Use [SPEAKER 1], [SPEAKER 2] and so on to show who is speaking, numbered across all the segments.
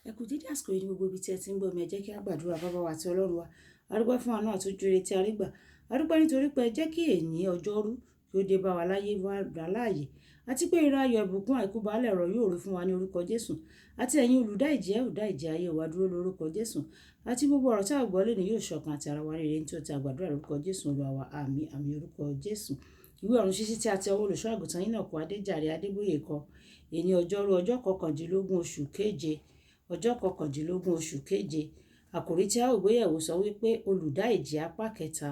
[SPEAKER 1] Ẹ kú dédé àsìkò yìí ní gbogbo ibi tí ẹ ti ń gbọ́ mi. Ẹ jẹ́ kí a gbàdúrà. Baba wa àti Ọlọ́run wa. A dúpẹ́ fún àánú àti ojú rere tí a rí gbà. A dúpẹ́ nítorí pé ẹ jẹ́ kí èní ọjọ́rú kí ó dé bá wa láyé wá láàyè. Àti pé ire ayọ̀, ìbùkún, àìkú baálẹ̀ ọ̀rọ̀ yóò rí fún wa ní orúkọ Jésù. Àti ẹ̀yin olùdá ìjì, ẹ ó dá ìjì ayé wa dúró lórúkọ Jésù. Àti gbogbo ọ̀rọ̀ tí a gbọ́ lónìí yóò ṣọ̀kan àti ara wa ní rere tí ó ti àgbàdúrà lórúkọ Jésù Olúwa wa. Àmín, àmín, orúkọ Jésù. Ìwé ọ̀run ṣíṣí tí a ti ọwọ́ olùṣọ́ àgùntàn Enoch Adéjàre Adébóyè kọ. Èní ọjọ́rú, ọjọ́ 19 oṣù keje, ọjọ́ 19 oṣù keje. Àkòrí tí a ó gbéyẹ̀wò sọ wípé olùdá ìjì apá kẹta,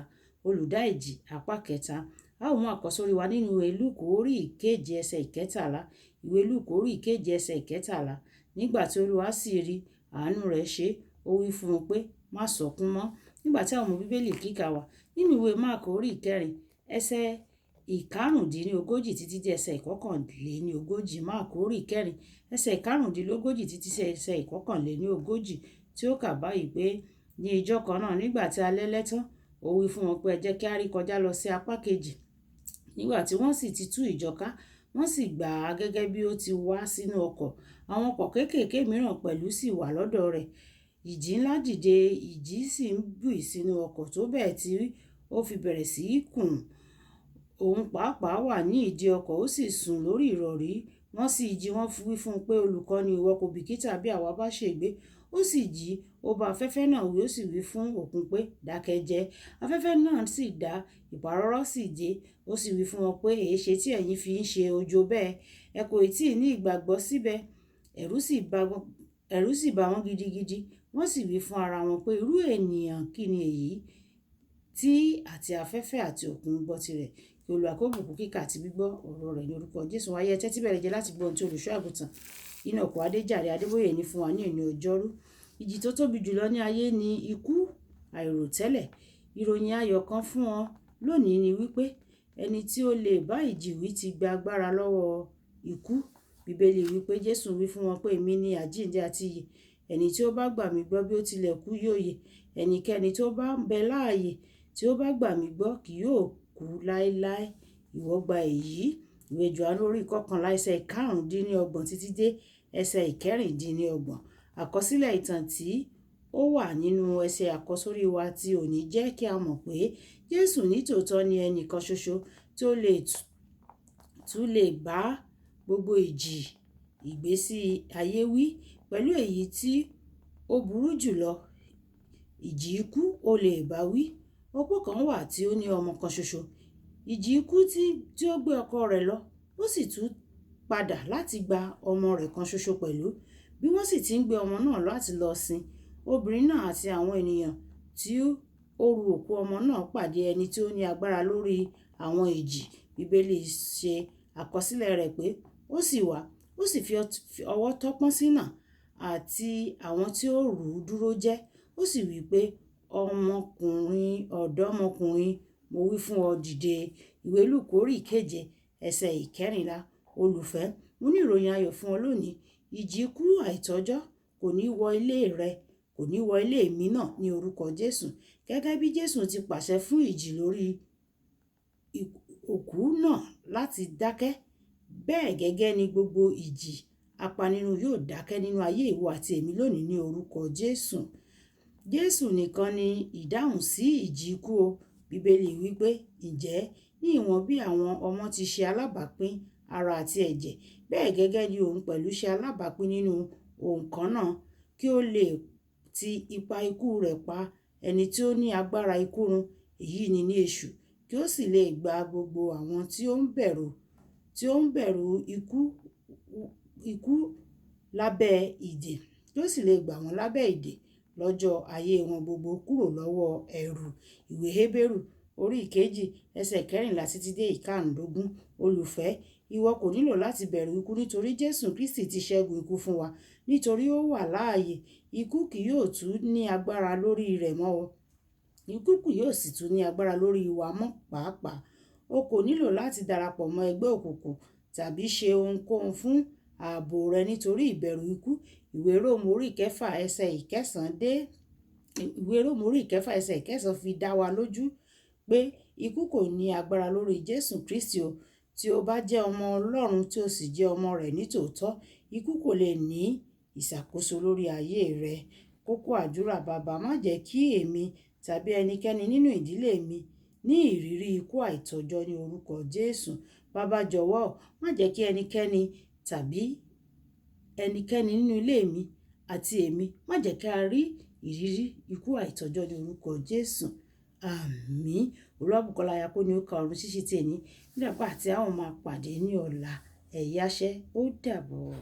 [SPEAKER 1] olùdá ìjì apá kẹta. A ó mú àkọ́sórí wa nínú ìwé Lúùkù orí ìkeje ẹsẹ̀ 13. Ìwé Lúùkù orí ìkeje ẹsẹ̀ 13. Nígbà tí Olúwa sì rí àánú rẹ̀ ṣe, ó wí fún un pé, má sọkún mọ́. Nígbà tí a ó mú Bíbélì kíkà wá nínú ìwé Máàkù orí 4 ẹsẹ̀ 35 títí dé ẹsẹ̀ 41. Máàkù orí 4 ẹsẹ̀ 35 títí dé ẹsẹ̀ 41 tí ó kà báyìí pé, ní ìjọ kan náà nígbà tí alẹ́ lẹ́ tán, ó wí fún wọn pé ẹ jẹ́ kí a rí kọjá lọ sí apá kejì. Nígbà tí wọ́n sì ti tú ìjọ ká, wọ́n sì gbà á gẹ́gẹ́ bí ó ti wá sínú ọkọ̀. Àwọn ọkọ̀ kéékèèké mìíràn pẹ̀lú sì wà lọ́dọ̀ rẹ̀. Ìjì ńlá dìde, ìjì sì ń bì sínú ọkọ̀ tó bẹ́ẹ̀ tí ó fi bẹ̀rẹ̀ sí í kùn. Òun pàápàá wà ní ìdí ọkọ̀, ó sì sùn lórí ìrọ̀rí. Wọ́n sì jí, wọ́n wí fún un pé, olùkọ́ni, ìwọ kò bìkítà bí àwa bá ṣègbé. Ó sì jí, ó bá afẹ́fẹ́ náà wí, ó sì wí fún òkun pé, dákẹ́ jẹ́. Afẹ́fẹ́ náà sì dá, ìpàrọ̀rọ̀ sì dé. Ó sì wí fún wọn pé, èéṣe tí ẹ̀yin fi ń ṣe ojo bẹ́ẹ̀? Ẹ kò tí ì ní ìgbàgbọ́ síbẹ̀. Ẹ̀rù sì bà wọ́n gidigidi. Wọ́n sì wí fún ara wọn pé, irú ènìyàn kí ni èyí tí àti afẹ́fẹ́ àti òkun gbọ́ tirẹ̀? Kí Olúwa kó bùkún kíkà àti gbígbọ́ ọ̀rọ̀ rẹ̀ ní orúkọ Jésù. Wáyé ẹ tẹ́tí bẹ̀rẹ̀ jẹ́ láti gbọ́ ohun tí olùṣọ́ àgùntàn Enoch Adéjàre Adébóyè ní fún wa ní òní ọjọ́rú. Ìjì tó tóbi jùlọ ní ayé ni ikú àìròtẹ́lẹ̀. Ìròyìn ayọ̀ kan fún ọ lónìí ni wípé ẹni tí ó lè bá ìjì wí ti gba agbára lọ́wọ́ ikú. Bíbélì wípé Jésù wí fún wọn pé, èmi ni àjíǹde àti ìyè. Ẹni tí ó bá gbà mí gbọ́ bí ó tilẹ̀ kú yóò yè. Ẹnikẹ́ni tí ó bá ń bẹ láàyè tí ó bá gbà mí gbọ́ kì yóò kú láéláé. Ìwọ gba èyí. Ìwé Jòhánù orí 11 ẹsẹ̀ 25 títí dé ẹsẹ̀ 26. Àkọsílẹ̀ ìtàn tí ó wà nínú ẹsẹ̀ àkọ́sórí wa tí òní jẹ́ kí a mọ̀ pé Jésù ní tòótọ́ ni ẹnì kan ṣoṣo tí ó lè tún lè bá gbogbo ìjì ìgbésí ayé wí pẹ̀lú èyí tí ó burú jùlọ, ìjì ikú ó lè bá wí. Opó kan wà tí ó ní ọmọ kan ṣoṣo. Ìjì ikú tí ó gbé ọkọ rẹ̀ lọ, ó sì tún padà láti gba ọmọ rẹ̀ kan ṣoṣo pẹ̀lú. Bí wọ́n sì ti ń gbé ọmọ náà láti lọ sin, obìnrin náà àti àwọn ènìyàn tí ó ru òkú ọmọ náà pàdé ẹni tí ó ní agbára lórí àwọn ìjì. Bíbélì ṣe àkọsílẹ̀ rẹ̀ pé ó sì wá, ó sì fi ọwọ́ tọ́ pósí náà àti àwọn tí ó rù ú dúró jẹ́. Ó sì wí pé, ọmọkùnrin, ọ̀dọ́mọkùnrin, mo wí fún ọ dìde. Ìwé Lúùkù orí 7 ẹsẹ̀ 14. Olùfẹ́, mo ní ìròyìn ayọ̀ fún ọ lónìí. Ìjì ikú àìtọ́jọ́ kò ní wọ ilé rẹ, kò ní wọ ilé mi náà ní orúkọ Jésù. Gẹ́gẹ́ bí Jésù ti pàṣẹ fún ìjì lórí òkú náà láti dákẹ́, bẹ́ẹ̀ gẹ́gẹ́ ni gbogbo ìjì apanirun yóò dákẹ́ nínú ayé ìwọ àti èmi lónìí ní orúkọ Jésù. Jésù nìkan ni ìdáhùn sí ìjì ikú o. Bíbélì wípé, ǹjẹ́ ní ìwọ̀n bí àwọn ọmọ ti ṣe alábàápín ara àti ẹ̀jẹ̀, bẹ́ẹ̀ gẹ́gẹ́ ni òun pẹ̀lú ṣe alábàápín nínú ohun kan náà, kí ó lè ti ipa ikú rẹ̀ pa ẹni tí ó ní agbára ikú run, èyí ni ní èṣù, kí ó sì lè gba gbogbo àwọn tí ó ń bẹ̀rù ikú lábẹ́ ìdè, kí ó sì lè gbà wọ́n lábẹ́ ìdè lọ́jọ́ ayé wọn gbogbo kúrò lọ́wọ́ ẹ̀rù. Ìwé Hébérù orí 2 ẹsẹ̀ 14 títí dé 15. Olùfẹ́, ìwọ kò nílò láti bẹ̀rù ikú nítorí Jésù Kristi ti ṣẹ́gun ikú fún wa. Nítorí ó wà láàyè, ikú kì yóò tún ní agbára lórí rẹ̀ mọ́ o. Ikú kì yóò sì tún ní agbára lórí wa mọ́ pàápàá. O kò nílò láti darapọ̀ mọ́ ẹgbẹ́ òkùnkùn tàbí ṣe ohunkóhun fún ààbò rẹ nítorí ìbẹ̀rù ikú. Ìwé Róòmù orí 6 ẹsẹ̀ 9 dé Ìwé Róòmù orí 6 ẹsẹ̀ 9 fi dá wa lójú pé ikú kò ní agbára lórí Jésù Kristi o. Tí o bá jẹ́ ọmọ Ọlọ́run tí o sì jẹ́ ọmọ rẹ̀ ní tòótọ́, ikú kò lè ní ìṣàkóso lórí ayé rẹ. Kókó àdúrà: Bàbá, má jẹ́ kí èmi tàbí ẹnikẹ́ni nínú ìdílé mi ní ìrírí ikú àìtọ́jọ́ ní orúkọ Jésù. Bàbá jọ̀wọ́, má jẹ́ kí ẹnikẹ́ni tàbí ẹnikẹ́ni nínú ilé mi àti èmi, má jẹ́ kí a rí ìrírí ikú àìtọ́jọ́ ní orúkọ Jésù. Àmín. Olúwabùkọ́lá Ayako ni ó ka ọ̀run ṣíṣí tí èní. Nígbà tí a ó máa pàdé ní ọ̀la, ẹ yáṣẹ́, ó dàbọ̀.